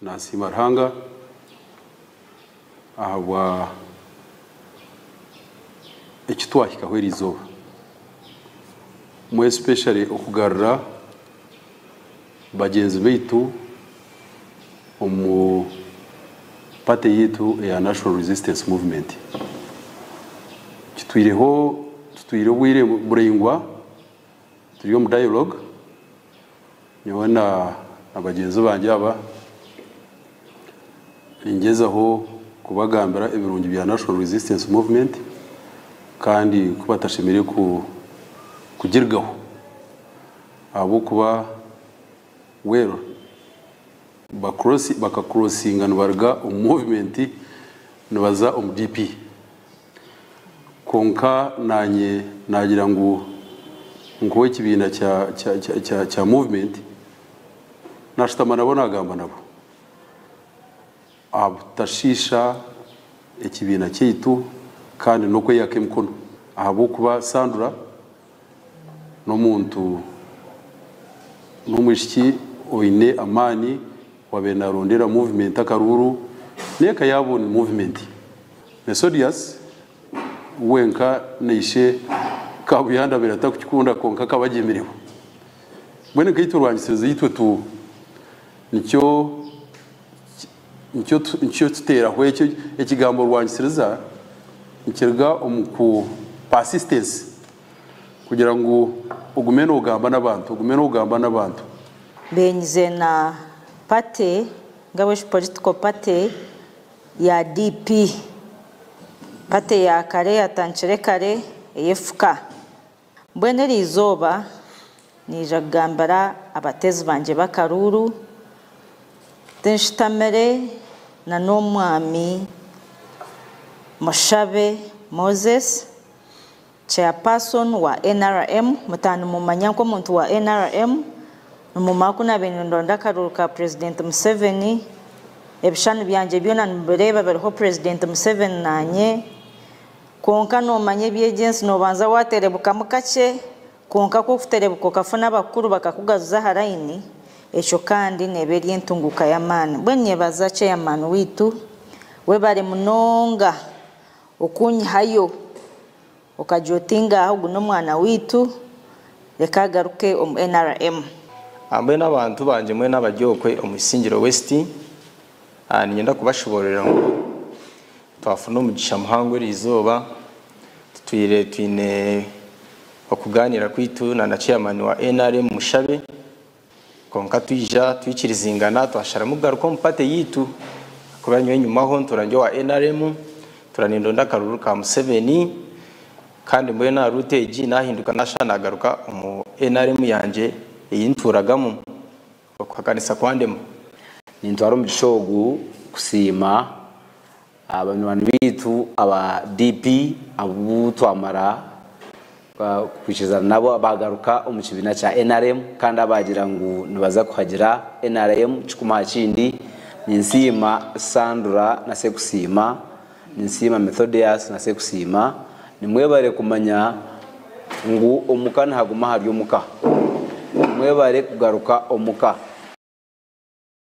Nasiima Ruhanga ahabwa eki twahikaho eriizooba, more especially okugarura bagyenzi baitu omu party yaitu eya National Resistance Movement. Kitwireho tutwire obwire buraingwa turi omu dialogue nyowe na bagyenzi bangye aba ningyezaho kubagambira ebirungi bya National Resistance Movement kandi ku batashemereire kugirugaho ahabw'okuba well bakacrossinga nibaruga omu movement nibaza omu DP. Kwonka naanye naagira ngu nk'ow'ekibiina kya movement naashutama nabo naagamba nabo aha butashiisha ekibiina kyaitu kandi n'okweyaka emikono ahabw'okuba Sandra n'omuntu n'omwishiki oine amaani owabaire naarondera movement akaruuru n'eka yaabo ni movement. Mesodius wenka na ishe Kabuyanda abaire atarikukikunda kwonka akaba agyemireho. Mbwenu nkaitwe rwangisirizo itwe tu nikyo nikyo tuteeraho ekyo ekigambo rwangisiriza nikiruga omu ku persistence kugira ngu ogume noogamba n'abantu ogume noogamba n'abantu. Benyize na party nga political party ya DP, party ya kare yatandikire kare eyefuka. Mbwenu eriizooba niija kugambira abateezi bangye b'akaruuru tinshutamire na n'omwami Mushabe Moses, chairperson wa NRM. Mutaano mumanya nk'omuntu wa NRM, nimumanya ku nabaire nindonda akaruuru ka President Museveni, ebishushani byangye byona nimubireeba biriho President Museveni naanye. Kwonka noomanya eby'egi ensi noobanza waaterebukamu kakye, kwonka ku okuterebuka okafuna abakuru bakakugaruza aha layini, ekyo kandi neeba eri entunguuka y'amaani. Mbwenu nyebaza chairman waitu, webare munonga okunyihayo okagira oti ngaha ogu n'omwana waitu, reka agaruke omu NRM. Mbwenu abantu bangye mwena abari okwe omu Isingiro West, niinyenda kubashoboororera ngu twafuna omugisha muhango eriizooba. Tutwire twine okugaaniira kwaitu na chairman wa NRM Mushabe, kwonka twija twikirizingana twasharamu kugaruka omu party yaitu, kuba nyowe enyimaho ntuura ndi owa NRM, ntuura nindonda akaruuru ka Museveni, kandi mbwenu aha route egi nahinduka nashusha nagaruka omu NRM yangye ei ntuuragamu okuhakanisa kwandema. Nintwara omugisha ogu kusiima banywani baitu aba DP abu twamara kwikirizana nabo bagaruka omu kibiina kya NRM kandi abagira ngu nibaza kuhagira NRM kikumi aha kindi. Ninsiima Sandra na Sekusiima, ninsiima Methodius na Sekusiima. Nimwebare kumanya ngu omuka nihaguma hari omuka. Nimwebare kugaruka omuka.